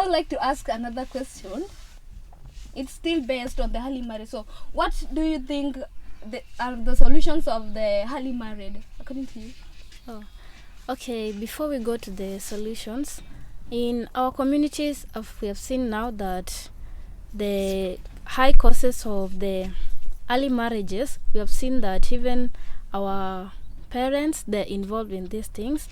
I would like to ask another question. It's still based on the early marriage. So, what do you think are the solutions of the early married, according to you? Oh, okay. Before we go to the solutions, in our communities, we have seen now that the high causes of the early marriages, we have seen that even our parents, they're involved in these things.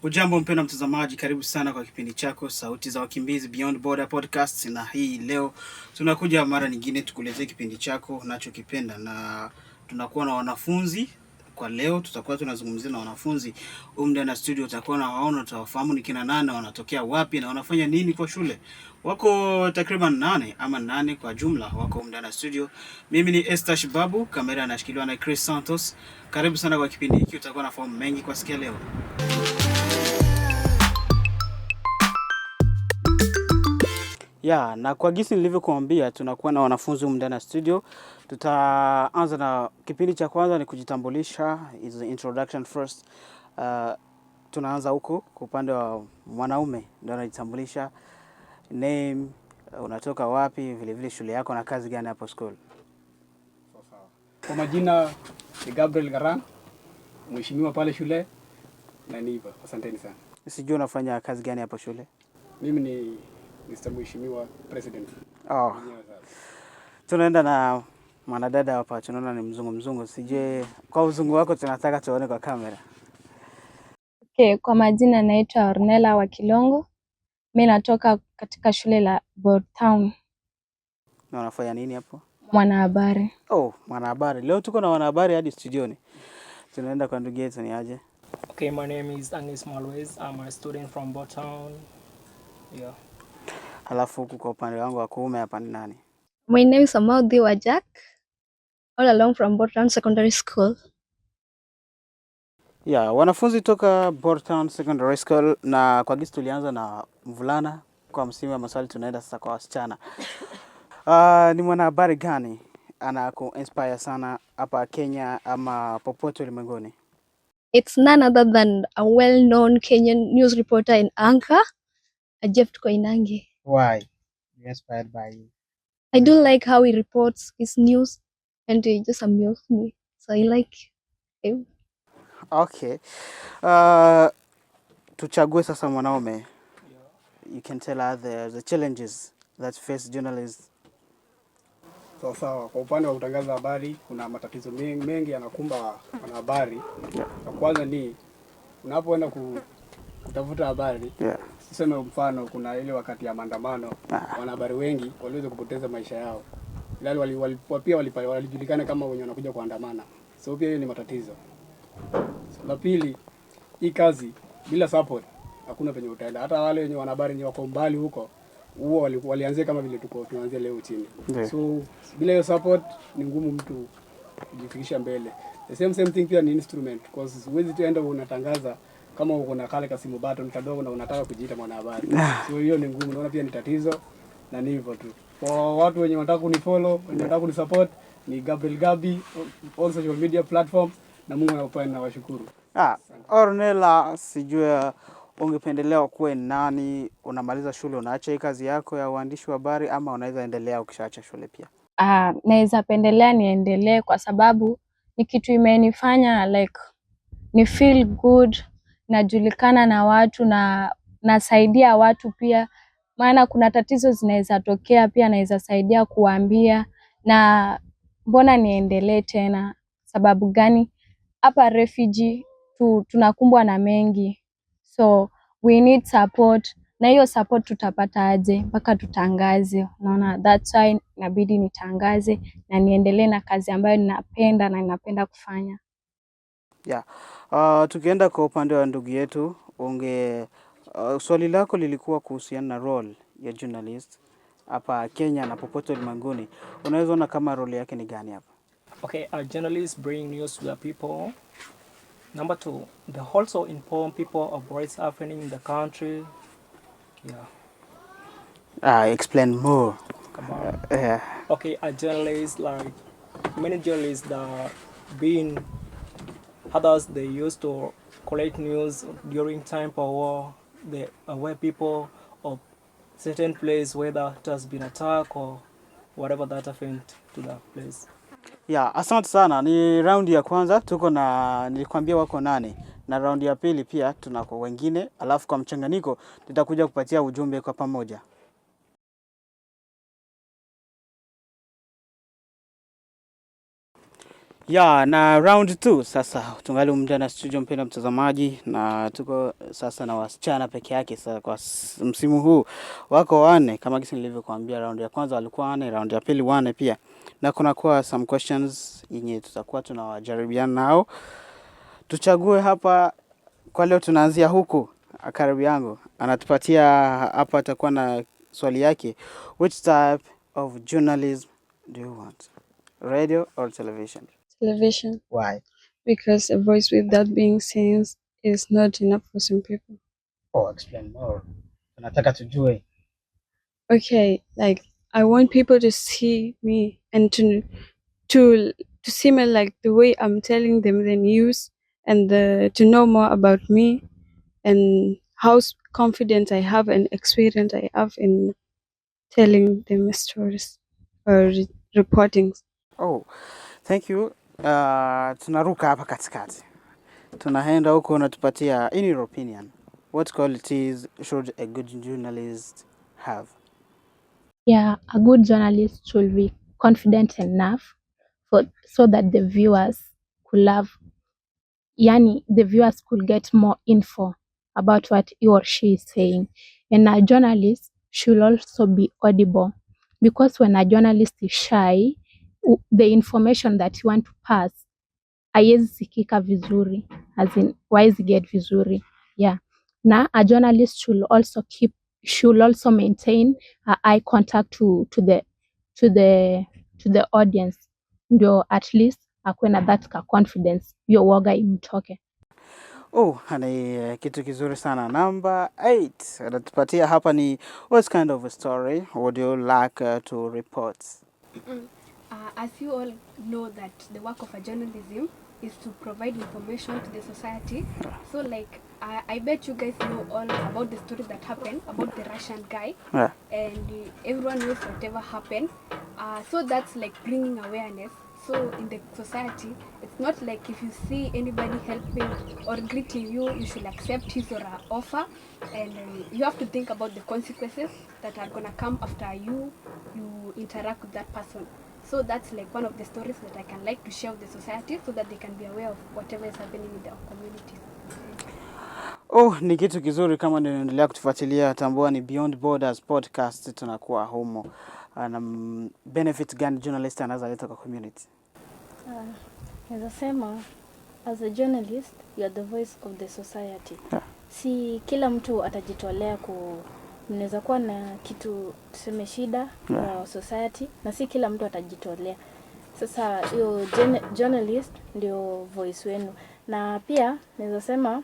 Ujambo mpendwa mtazamaji, karibu sana kwa kipindi chako Sauti za Wakimbizi Beyond Border Podcast, na hii leo tunakuja mara nyingine tukuletee kipindi chako unachokipenda, na tunakuwa na wanafunzi kwa leo. Tutakuwa tunazungumzia na wanafunzi humu ndani ya studio, utakuwa na waona, utawafahamu ni kina nane, wanatokea wapi na wanafanya nini kwa shule. Wako takriban 8 ama 8 kwa jumla, wako humu ndani ya studio. Mimi ni Esther Shibabu, kamera anashikiliwa na Chris Santos. Karibu sana kwa kipindi hiki, utakuwa na fahamu mengi kwa sikia leo. Ya, na kwa gisi nilivyokuambia tunakuwa na wanafunzi humu ndani ya studio. Tutaanza na kipindi cha kwanza ni kujitambulisha, is the introduction first. Tunaanza huko kwa upande wa mwanaume ndio anajitambulisha, name, unatoka wapi, vile vile shule yako na kazi gani hapo school. Kwa majina ni Gabriel Garan, mheshimiwa pale shule na ni hivyo. Asanteni sana. Sijui unafanya kazi gani hapo shule? Mimi ni Mr. Mheshimiwa President. Oh. Tunaenda na mwanadada hapa, tunaona ni mzungu mzungu. Sijui kwa uzungu wako tunataka tuone kwa kamera. Okay, kwa majina naitwa Ornella Wakilongo. Mimi natoka katika shule la Bor Town. Na unafanya nini hapo? Mwanahabari. Oh, mwanahabari. Leo tuko na wanahabari hadi studioni. Tunaenda kwa ndugu yetu ni aje? Okay, my name is Agnes Malwez. I'm a student from Bor Town. Yeah. Halafu huku kwa upande wangu wa kuume hapa ni nani? My name is Amaudi Wajak, all along from Bor Town Secondary School. Yeah, wanafunzi toka Bor Town Secondary School, na kwa gisi tulianza na mvulana, kwa msimu wa maswali tunaenda sasa kwa wasichana. Ni mwanahabari gani anaku inspire sana hapa Kenya ama popote ulimwenguni? It's none other than a well-known Kenyan news reporter and anchor, Jeff Koinange. Why? You inspired by you? I do like how he reports his news and he just amuses me. So I like him. Okay. Tuchague sasa mwanaume. You can tell her the challenges that face journalists. Sawa sawa. Kwa upande wa kutangaza habari kuna matatizo mengi yanakumba wanahabari. La kwanza ni unapoenda kutafuta habari. Tuseme mfano kuna ile wakati ya maandamano, wanahabari wengi waliweza kupoteza maisha yao. Ila pia walijulikana kama wenye wanakuja kuandamana. So pia hiyo ni matatizo. So, la pili, hii kazi bila support hakuna penye utaenda. Hata wale wenye wanahabari wenye wako mbali huko huo walianzia kama vile tuko tunaanzia leo chini. So bila hiyo support ni ngumu mtu kujifikisha mbele. The same thing pia ni instrument, because huwezi tuenda unatangaza kama uko na kale kasimu button kadogo na unataka kujiita mwanahabari. So hiyo ni ngumu, naona pia ni tatizo na ni hivyo tu. Kwa watu wenye wanataka kunifollow, wenye wanataka kunisupport ni Gabriel Gabi all social media platforms, na Mungu anawapenda na washukuru. Ornella, sijui ungependelea kuwe nani? Unamaliza shule unaacha hii kazi yako ya uandishi wa habari ama unaweza endelea ukishaacha shule pia? Naweza pendelea niendelee kwa sababu ni kitu imenifanya like ni feel good, najulikana na watu na nasaidia watu pia, maana kuna tatizo zinaweza tokea pia naweza saidia kuambia. Na mbona niendelee tena? Sababu gani? Hapa refugee tunakumbwa na mengi, so we need support, na hiyo support tutapata aje mpaka tutangaze? Unaona, that's why inabidi nitangaze na niendelee na kazi ambayo ninapenda na ninapenda kufanya. Yeah. Tukienda kwa upande wa ndugu yetu, swali lako lilikuwa kuhusiana na role ya journalist hapa Kenya na popote ulimwenguni. Unaweza ona kama role yake ni gani hapa? Okay, a journalist bring news to the people. Number 2, they also inform people of what's happening in the country. Yeah. Explain more. Come on. Okay, a journalist, like many journalists that been others, they used to collect news during time for war. They aware people of certain place, whether it has been attacked or whatever that happened to that place. Yeah, asante sana. Ni raundi ya kwanza tuko na, nilikwambia wako nane, na raundi ya pili pia tunako wengine, alafu kwa mchanganyiko tutakuja kupatia ujumbe kwa pamoja. Ya, na round 2 sasa tungali muda na studio, mpenda mtazamaji, na tuko sasa na wasichana peke yake. Sasa kwa msimu huu wako wane, kama gisi nilivyokuambia, round ya kwanza walikuwa wane, round ya pili wane pia, na kuna kuwa some questions yenye tutakuwa tunawajaribiana nao. Tuchague hapa kwa leo, tunaanzia huku karibu yangu, anatupatia hapa, atakuwa na swali yake, which type of journalism do you want, radio or television? Television. Why? Because a voice without being seen is not enough for some people. Oh, explain more. Tunataka tujue. Okay, like I want people to see me and to to see me like the way I'm telling them the news and to know more about me and how confident I have and experience I have in telling them stories or reporting. Oh, thank you. Tunaruka hapa katikati, tunaenda huko, unatupatia in your opinion, what qualities should a good journalist have? Yeah, a good journalist should be confident enough for so that the viewers could love, yani the viewers could get more info about what he or she is saying. And a journalist should also be audible, because when a journalist is shy, the information that you want to pass haiwezi sikika vizuri, as in hawezi get vizuri. Yeah. Na a journalist should also keep should also maintain a eye contact to the audience, ndio at least akuwe na that ka confidence, hiyo woga imtoke. Oh, ni kitu kizuri sana. Number 8 anatupatia hapa ni what kind of a story would you like to report? As you all know that the work of a journalism is to provide information to the society. So like I bet you guys know all about the story that happened about the Russian guy. And everyone knows whatever happened. So that's like bringing awareness. So in the society, it's not like if you see anybody helping or greeting you, you should accept his or her offer. And you have to think about the consequences that are gonna come after you interact with that person. So that's like one of the stories that I can like to share with the society so that they can be aware of whatever is happening in their communities. Oh, ni kitu kizuri. Kama ninaendelea kutufuatilia, tambua ni Beyond Borders Podcast, tunakuwa humo. Na benefit gani journalist anaweza leta kwa community? Naweza sema as a journalist you are the voice of the society. Si kila mtu atajitolea ku, mnaweza kuwa na kitu tuseme shida kwa society na si kila mtu atajitolea. Sasa hiyo journalist ndio voice wenu, na pia naweza sema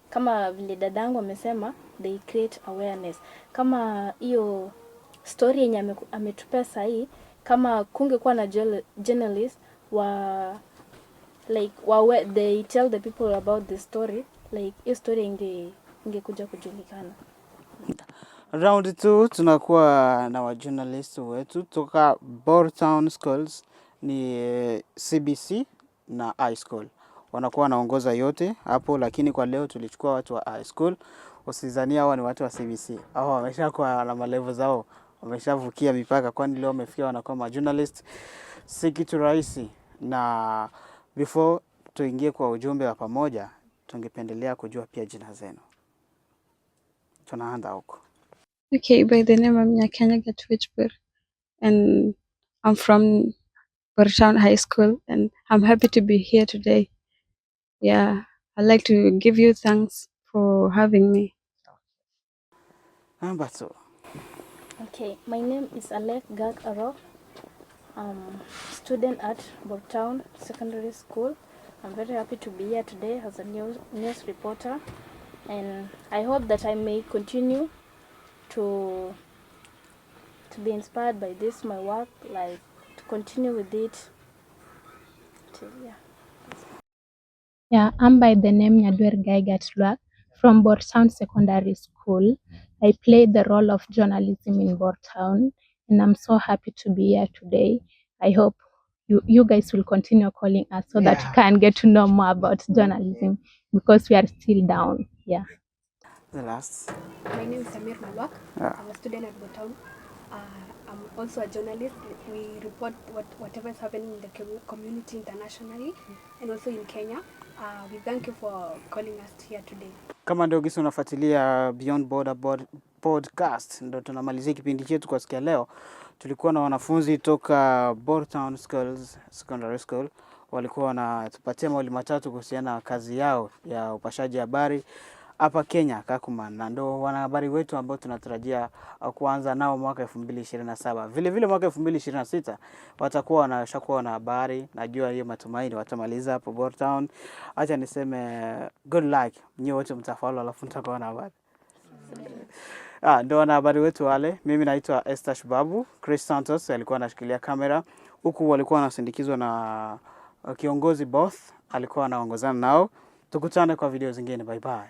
kama vile dadangu amesema, they create awareness. Kama hiyo story yenye ametupea sahii, kama kungekuwa na journalist wa like wa they tell the people about the story, like hiyo story ingekuja kujulikana. Round 2 tunakuwa na wa journalist wetu toka Bor Town Schools, ni CBC na high school, wanakuwa wanaongoza yote hapo, lakini kwa leo tulichukua watu wa high school. Usizania hawa ni watu wa CBC, hao wameshakuwa na malevel zao, wameshavukia mipaka, kwani leo wamefikia wanakuwa ma journalist. Si kitu rahisi, na before tuingie kwa ujumbe wa pamoja, tungependelea kujua pia jina zenu. Tunaanza huko. Okay, by the name I'm Nyakenya Gatwichbur and I'm from Bortown High School and I'm happy to be here today. Yeah, I'd like to give you thanks for having me. Number 2. Okay, my name is Alek Gag Aro. I'm student at Bortown Secondary School. I'm very happy to be here today as a news reporter, and I hope that I may continue to be inspired by this my work, like to continue with it till, yeah. Yeah, I'm by the name Nyadwer Gaigat Luak from Bortown Secondary School. I play the role of journalism in Bor Town, and I'm so happy to be here today. I hope you guys will continue calling us so that you can get to know more about journalism, because we are still down. Yeah. The last. My name is Samir Malwak. Yeah. I'm a student at Bor Town. I'm also a journalist. We report whatever is happening in the community internationally and also in Kenya. We thank you for calling us here today. Kama ndio gisi unafuatilia Beyond Border Podcast, ndo tunamalizia kipindi chetu kwa siku ya leo. Tulikuwa na wanafunzi toka Bor Town Schools Secondary School, walikuwa wanatupatia mawili matatu kuhusiana na kazi yao ya upashaji habari hapa Kenya, Kakuma, na ndo wanahabari wetu ambao tunatarajia kuanza nao mwaka 2027. Vile vile mwaka 2026 watakuwa wanashakuwa wanahabari, najua hiyo matumaini watamaliza hapo Bor Town. Acha niseme good luck, nyie wote mtafaulu, alafu mtakuwa wanahabari. Ndo wanahabari wetu wale. Mimi naitwa Esther Shubabu. Chris Santos alikuwa anashikilia kamera, huku walikuwa wanasindikizwa na kiongozi Both, alikuwa anaongozana nao. Tukutane kwa video zingine. Bye bye.